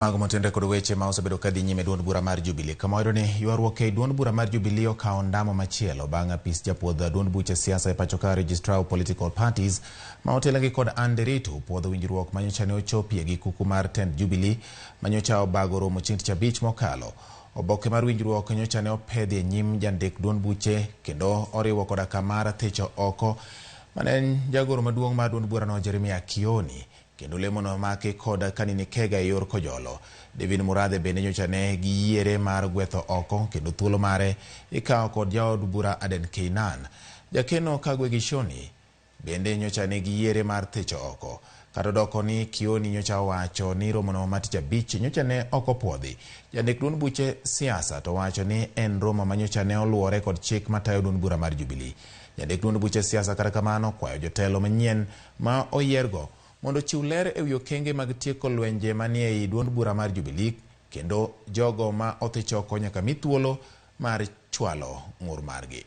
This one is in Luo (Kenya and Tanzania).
Mago motenore kod weche ma osebedo ka dhi nyime duond bura mar Jubilee. Kama wayudo ni ywaruok ei duond bura mar Jubilee okawo ndamo machielo bang' apis japuodh duond buche siasa e pacho ka Registrar of Political Parties ma otelnegi kod Anne Nderitu puodho winjruok manyocha ne ochopie gi kuku mar tend Jubilee manyocha obago romo chieng' tich abich mokalo. Oboke mar winjruok nyocha ne opedhi e nyim jandik duond buche kendo oriwo koda kamar thicho oko mane en jagoro maduong' mar duond burano Jeremiah Kioni kendo lemono omaki kod Kanini Kega e yor Kojolo. David Murathe bende nyocha ne giyiere mar gwetho oko kendo thuolo mare ikawo kod jaod bura Aden Keynan. Jakeno Kagwe Gishoni bende nyocha ne giyiere mar thicho oko. Kata odoko ni Kioni nyocha owacho ni romono ma tich abich nyocha ne ok opuodhi. Jandik duond buche siasa to wacho ni en romo ma nyocha ne oluwore kod chik matayo duond bura mar Jubilee. Jandik duond buche siasa kata kamano kwayo jotelo manyien ma oyiergo mondo ochiw ler ewi okenge mag tieko lwenje manie ei duond bura mar Jubilee kendo jogo ma othich oko nyaka mi thuolo mar chwalo ng'ur margi.